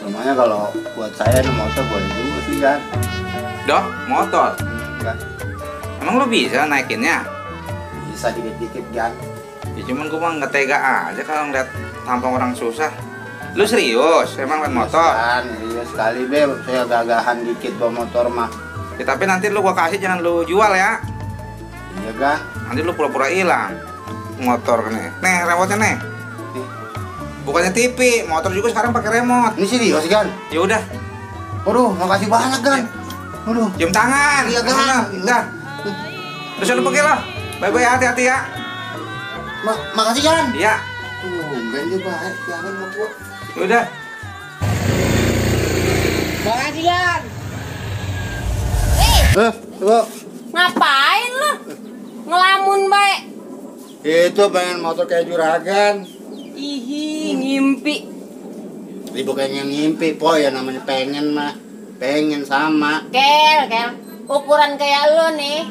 Namanya kalau buat saya nih motor boleh juga sih kan. Dok, motor? Kan? Emang lo bisa naikinnya? Bisa dikit-dikit kan. Ya cuman gue mah nggak tega aja kalau ngeliat tampang orang susah. Lu serius? Emang liat motor? Kan, iya sekali be, saya gagahan dikit bawa motor mah. Ya, tapi nanti lu gua kasih jangan lu jual ya. Iya kan? Nanti lu pura-pura hilang motor nih. Nih remote-nya nih. Bukannya TV, motor juga sekarang pakai remote. Ini serius kan? Ya udah, Waduh, makasih banyak kan. Waduh. cium tangan. Iya kan? Udah. Terus lu pergi lah. Bye-bye, hati-hati ya. Makasih kan? Iya. Ben juga jangan mau gua. Ya udah. Makasih kan. Coba. Ngapain lu? Ngelamun baik. Itu pengen motor kayak juragan. Ihi, ngimpi. Ini bukan yang ngimpi, po ya namanya pengen mah. Pengen sama. Kel, ukuran kayak lu nih.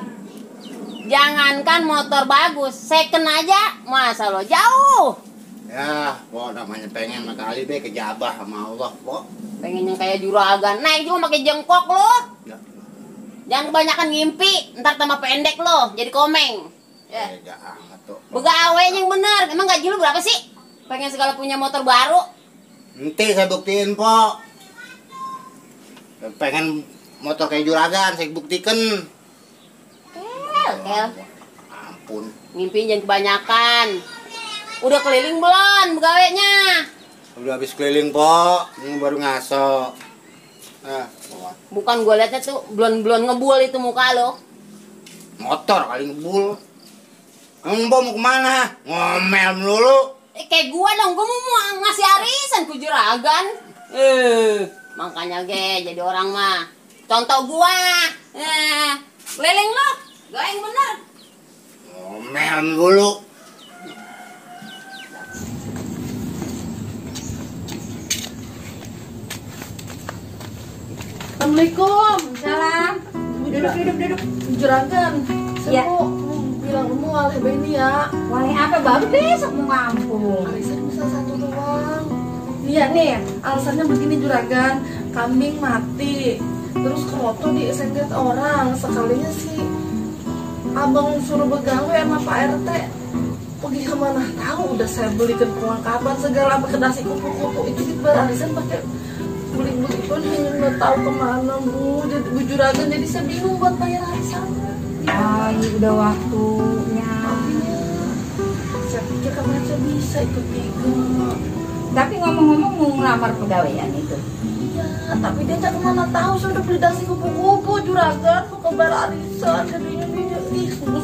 Jangankan motor bagus, second aja masa lo jauh. Ya, po namanya pengen mah kali be kejabah sama Allah, po. Pengen yang kayak juragan, naik juga pakai jengkok lo. Ya. Jangan kebanyakan ngimpi, ntar tambah pendek lo, jadi komeng. Ya. Tega amat tuh. Begawainya yang bener, emang gaji lu berapa sih? Pengen segala punya motor baru. Nanti saya buktiin, po. Pengen motor kayak juragan, saya buktikan. Kel. Ampun. Ngimpi jangan kebanyakan. Udah keliling belum begawainya? Udah habis keliling, po. Ini baru ngaso. Po. Bukan gue liatnya tuh blon-blon ngebul itu muka lo. Motor kali ngebul. Emang po mau kemana? Ngomel melulu. Kayak gua dong, gua mau ngasih arisan ke juragan. Makanya jadi orang mah. Contoh gua. Keliling lo. Gak yang bener. Ngomel melulu. Assalamualaikum. Salam. Duduk. Juragan. Ya. Saya mau bilang mau alih ini ya. Wali apa baru besok mau ngampung. Arisan bisa satu doang. Iya nih, alasannya begini juragan. Kambing mati. Terus keroto disendet orang. Sekalinya sih abang suruh begawe sama Pak RT. Pergi kemana tahu udah saya belikan perlengkapan segala pakai dasi kupu-kupu itu berarisan pakai beli-beli pun hanya nggak tahu kemana bu. Jadi bu juragan jadi saya bingung buat bayar arisan. Oh, ini udah waktunya. Saya pikir kamu aja bisa ikut juga. Tapi ngomong-ngomong mau ngelamar pegawaian itu. Iya, tapi dia tak kemana tahu sudah beli dasi kupu-kupu juragan mau ke bayar arisan jadinya dia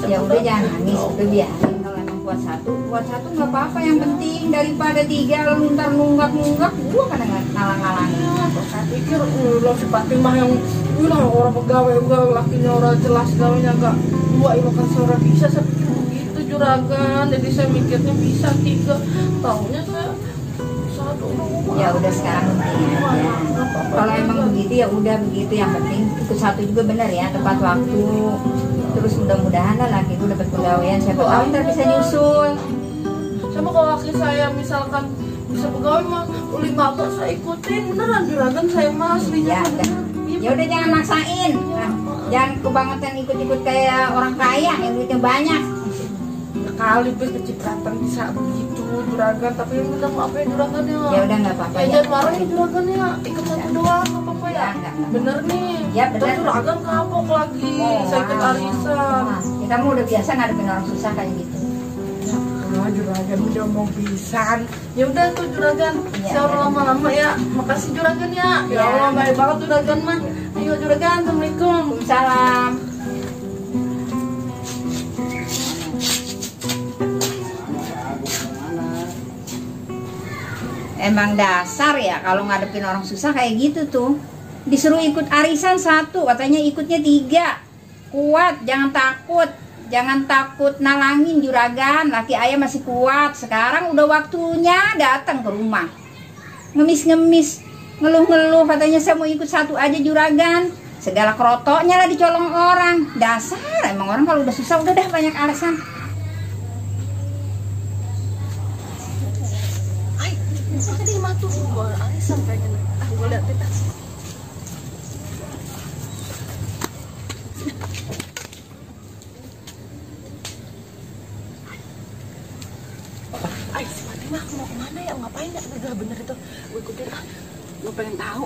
Ya udah jangan nangis, udah biarin kalau emang buat satu nggak apa-apa. Yang penting daripada 3 lu ntar nunggak gua kan ngalang-ngalangin. Saya pikir udah si Fatimah yang bilang orang pegawai udah lakinya orang jelas gawainya enggak 2 ini kan seorang bisa saya pikir begitu juragan jadi saya mikirnya bisa 3 taunya saya 1 Ya udah sekarang penting aja. Kalau emang begitu ya udah begitu. Yang penting ikut satu juga bener ya, tepat waktu. Terus mudah-mudahan lah laki gue dapat pegawaian. Siapa tahu ntar bisa nyusul. Sama kalau laki saya misalkan bisa pegawai mah 5 motor saya ikutin beneran juragan saya mah aslinya. Ya udah. Ya udah jangan maksain. Nah, jangan kebangetan ikut-ikut kayak orang kaya yang duitnya banyak. Kali kecipratan bisa begitu juragan tapi minta maaf ya juragan ya. Ya udah nggak apa-apa Ya ya. jangan marah ya juragan ya. Ikut satu doang nggak apa-apa ya. Enggak. Bener nih. Ya, bener. Terus juragan kapok lagi. Saya ikut arisan. Kita mau udah biasa ngadepin orang susah kayak gitu. Ah, juragan udah mau pisan. Ya udah tuh juragan. Ya, Saya orang lama-lama ya. Makasih juragan ya. Ya Ya. Allah baik banget juragan mah. Ayo juragan, assalamualaikum. Salam. Emang dasar ya kalau ngadepin orang susah kayak gitu tuh. Disuruh ikut arisan 1, katanya ikutnya 3. Kuat, jangan takut nalangin juragan. Laki ayah masih kuat. Sekarang udah waktunya datang ke rumah. Ngemis-ngemis, ngeluh-ngeluh katanya saya mau ikut 1 aja juragan. Segala kerotoknya lah dicolong orang. Dasar emang orang kalau udah susah udah dah banyak alasan. Tadi mah tuh bawa arisan kayaknya. Ah, gue liatin dah. Ay, si Fatimah mau kemana ya? Ngapain ya? Udah bener itu. Gue ikutin ah. Gue pengen tahu.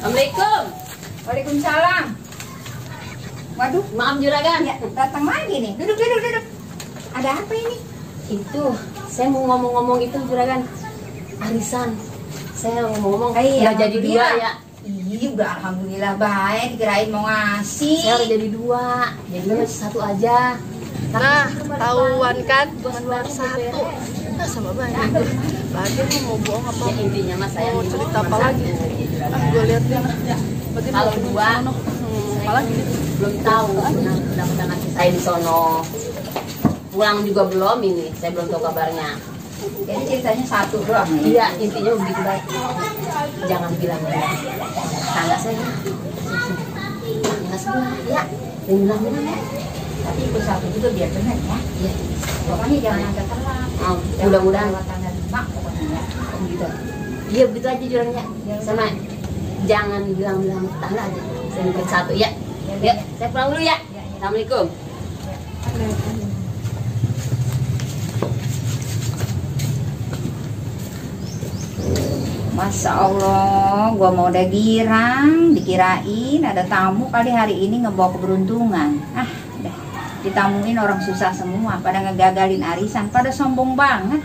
Assalamualaikum. Waalaikumsalam. Waduh, Maaf juragan. ya, datang lagi nih. Duduk, duduk, duduk. Ada apa ini? Itu saya mau ngomong-ngomong itu juragan. Arisan. Saya mau ngomong Iya, udah jadi dua ya. Iya, udah alhamdulillah baik. Dikirain mau ngasih. Saya udah jadi dua. Jadi masih satu aja. Nah, tahuan kan? Jangan bayar satu. Nah, sama banyak. Bagian lu mau bohong apa? Ya intinya mas saya Mau cerita apa lagi? Ah, gue liatin. Berarti Kalau mau dua, sono. Apa lagi? belum tahu. Nah, udah ngasih saya di sono. Pulang juga belum ini. Saya belum tahu kabarnya. Jadi ceritanya satu doang nih. Iya, intinya begitu baik. Jangan bilang ya. Tangga saya. Tangga sebelah. Ya. Bilang-bilang ya. Tapi ikut satu juga biar benar ya. Iya. Pokoknya jangan agak telat. Oh, mudah-mudahan. Lewat tanggal 5 pokoknya ya. Gitu. Iya begitu aja jurangnya. Sama jangan bilang-bilang tetangga aja. Saya ikut satu ya. Ya, saya pulang dulu ya. Assalamualaikum. Masya Allah, gua mau udah girang, dikirain ada tamu kali hari ini ngebawa keberuntungan. Ah, udah ditamuin orang susah semua, pada ngegagalin arisan, pada sombong banget.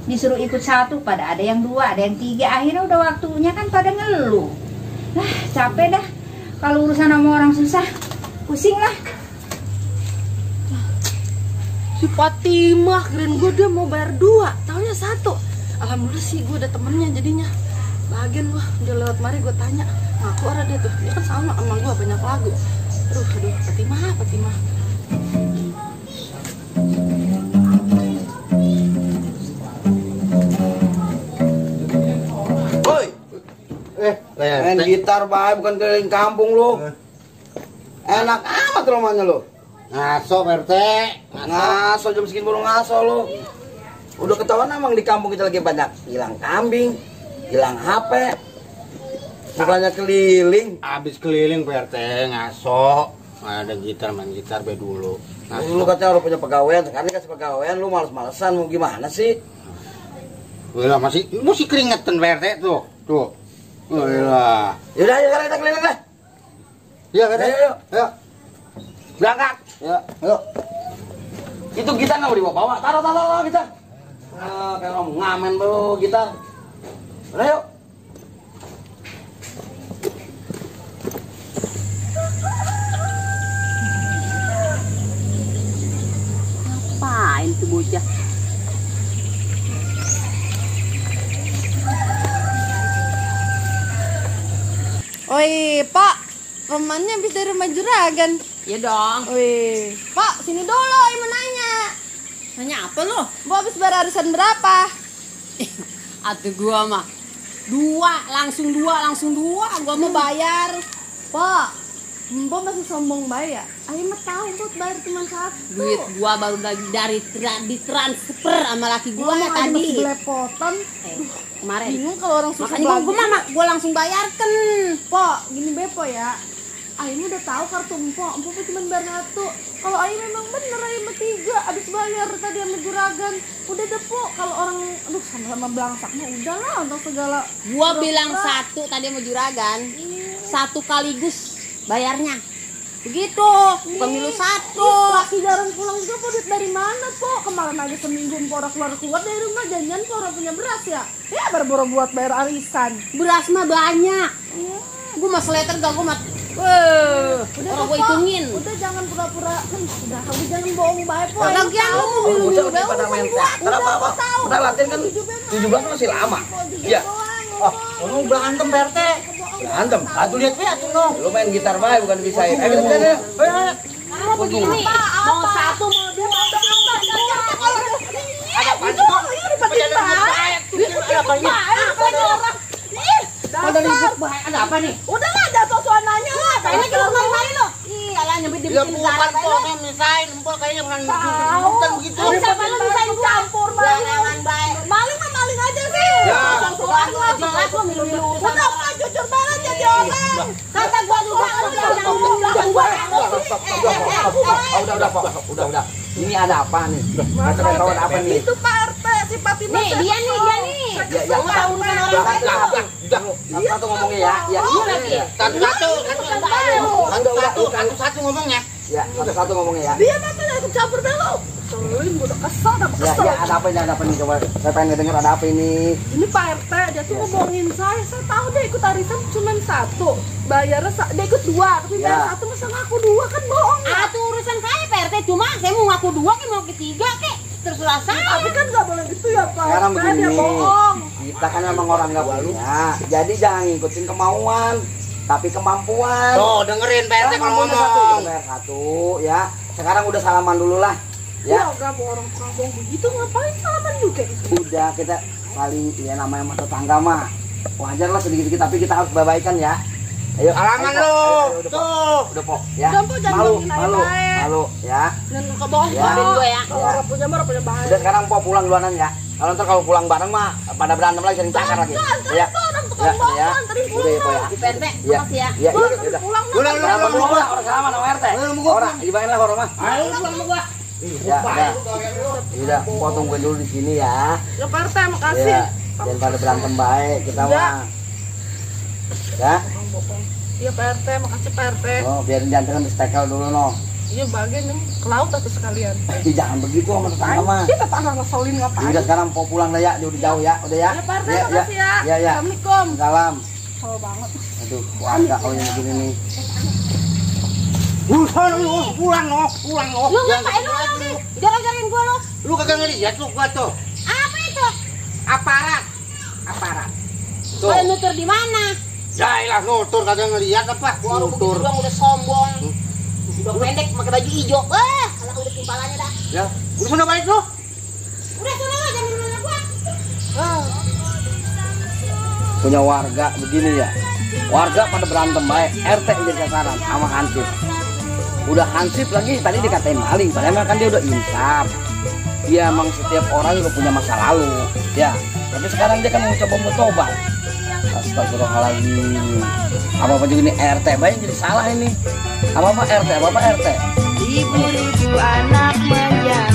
Disuruh ikut satu, pada ada yang dua, ada yang tiga, akhirnya udah waktunya kan pada ngeluh. Lah, capek dah kalau urusan sama orang susah, pusing lah. Si Fatimah, keren gue dia mau bayar dua, taunya satu. Alhamdulillah sih gue ada temennya jadinya. Bagian gue, dia lewat mari gue tanya, ngaku ada dia tuh, dia kan sama gue banyak lagu. Aduh, Fatimah, Fatimah. Woi. Main gitar bae bukan keliling kampung lu. Enak amat rumahnya lu. Ngaso RT, ngaso jam segini baru ngaso lu. Udah ketahuan emang di kampung kita lagi banyak hilang kambing, hilang HP. Bukannya keliling. Habis keliling PRT ngaso, ada gitar main gitar be dulu. Lu katanya lu punya pegawaian, sekarang dikasih pegawaian lu males-malesan mau gimana sih? Wah masih keringetan PRT tuh, tuh. Wah. Yaudah ayo kita keliling deh. Iya PRT. Ayo. Berangkat. Ya, yuk. Itu gitar nggak mau dibawa-bawa, taruh gitar. Kayak orang ngamen bro gitar. Udah yuk. Ngapain tuh bocah? Oi, Pak, romannya habis dari rumah juragan. Ya dong. Wih, Pak, sini dulu, mau nanya. Nanya apa lo? Mau habis bayar arisan berapa? Atuh gua mah langsung dua gua mau bayar. Pak, Mbok masih sombong bayar. Ayo mah tahu buat bayar cuma satu. Duit gua baru dari ditransfer sama laki gua Ngomong aja tadi. masih belepotan. Kemarin. Bingung kalau orang susah Makanya gua langsung bayarkan. Pak, gini Bepo ya. Ayo udah tahu kartu Empok cuma bayar satu. Kalau Ayo memang bener Ayo mah tiga abis bayar tadi sama juragan. Udah deh Po, kalau orang aduh sama belangsak mah udah lah untuk segala. Gua bilang satu tadi sama juragan. Satu kaligus bayarnya. Begitu, pemilu satu. Laki jarang pulang juga Po, duit dari mana Po? Kemarin aja seminggu Empok keluar dari rumah janjian Po orang punya beras ya. Ya baru buat bayar arisan. Beras mah banyak. Gua mah seleter gak gua mah. Orang gua hitungin. Udah jangan pura-pura. Udah kamu jangan bohong baik Po. Lagian lu mau Bocah bilang udah pada main teater apa? Udah latihan kan 17 masih lama. Iya. Lu berantem PRT. Berantem. Atuh lihat we atuh no. Lu main gitar bae bukan dibisain. Ayo kita ya. Mau begini, mau satu, mau dua, mau tiga. Ada apa sih kok? Ada apa ini? Ada ribut bahaya. Ada apa nih? Udah nggak ada suasananya. Ini lagi lu main-main lo. Ih, alah nyebut Ya dibikin bukan garam kok lo. yang misain, empol kayaknya bukan Tahu. begitu. Lu siapa lu misain gua? Campur maling. Jangan baik. Maling mah maling aja sih. Ya. Soal lu jelas lu milu-milu urusan. Udah nggak jujur banget jadi orang. Kata gua juga lu jangan ngomong belakang gua. Udah. Ini ada apa nih? Kita tahu ada apa nih? Itu Pak RT si Fatimah. Nih, dia nih. Ya. Gua tahu urusan orang lain. Satu ngomongnya ya. Ya. Satu ngomongnya. Ya, satu ngomongnya ya. Dia matanya ikut campur dulu. Selin udah kesel, udah Ya, kesel. ada apa nih coba. Saya pengen denger ada apa ini. Ini Pak RT, dia tuh ngomongin saya tahu dia ikut arisan cuma satu. Bayarnya dia ikut dua, tapi bayar Ya. satu masa ngaku dua kan bohong. Ah, itu urusan saya Pak RT, cuma saya mau ngaku dua ke mau ketiga kek. Terserah saya. Tapi kan nggak boleh gitu ya Pak Sekarang RT, dia begini, bohong. kita kan emang orang nggak punya, jadi jangan ngikutin kemauan, tapi kemampuan. Tuh, dengerin Pak RT kalau Kemampuannya satu, ngomong. kita bayar satu, ya. Sekarang udah salaman dulu lah, Ya ya. nggak mau orang tukang bohong begitu ngapain salaman juga? Udah kita saling, ya namanya masa tetangga mah, wajar lah sedikit-sedikit, tapi kita harus babaikan ya. Ayo, Salaman ayo, lu. udah, Po. Tuh. Udah po, ya. Udah, Po, jangan ngomongin baik-baik. Malu, ya. Dan kebohong Ya. Maafin gua ya. Kalau orang punya mah orang punya bahaya. Udah sekarang po pulang duluanan ya. Kalau ntar kalau pulang bareng mah pada berantem lagi sering cakar lagi. Ya. Orang tukang bohong, anterin Udah ya po ya. Di PRT, Iya. makasih ya. Iya, Gua iya, anterin udah. pulang Udah, mah. Salaman dulu lah, orang salaman sama RT. Orang, dibayarin lah orang mah. Ayo pulang sama gua. Ya, udah. Udah, po tungguin dulu di sini ya. Ya Pak RT, makasih. Ya, jangan pada berantem baik kita Ya. mah. Ya. Iya Pak RT, makasih Pak RT. Oh, biarin diantarin di stekel dulu no. Iya bagian nih ke laut atau sekalian. Jangan begitu sama tetangga mah. Kita tanah ngeselin ngapain? Udah sekarang po pulang lah ya, dia udah jauh ya. Udah ya. Ya Pak RT, makasih ya. Ya, ya. Assalamualaikum. Salam. Salah banget. Aduh, keluarga kau yang begini nih. Pulang no. Lu ngapain lu sih? Gara-garain gua lu. Lu kagak ngeliat lu gua tuh. Apa itu? Aparat. Tuh. Boleh nutur di mana? Jailah nutur kagak ngeliat apa? Gua orang begitu doang udah sombong. Udah pendek pakai baju hijau. Wah, kalau udah timpalannya dah. Ya, udah sana balik lu. Udah sana aja jangan nanya gua. Punya warga begini ya. Warga pada berantem baik. RT jadi sasaran sama Hansip. Udah Hansip lagi tadi dikatain maling. Padahal kan dia udah insaf. Dia emang setiap orang juga punya masa lalu. Ya. Tapi sekarang dia kan mau coba tobat. Astagfirullahaladzim. Apa-apa juga ini RT baik jadi salah ini. Apa-apa RT, apa-apa RT. Ibu-ibu anak menjadi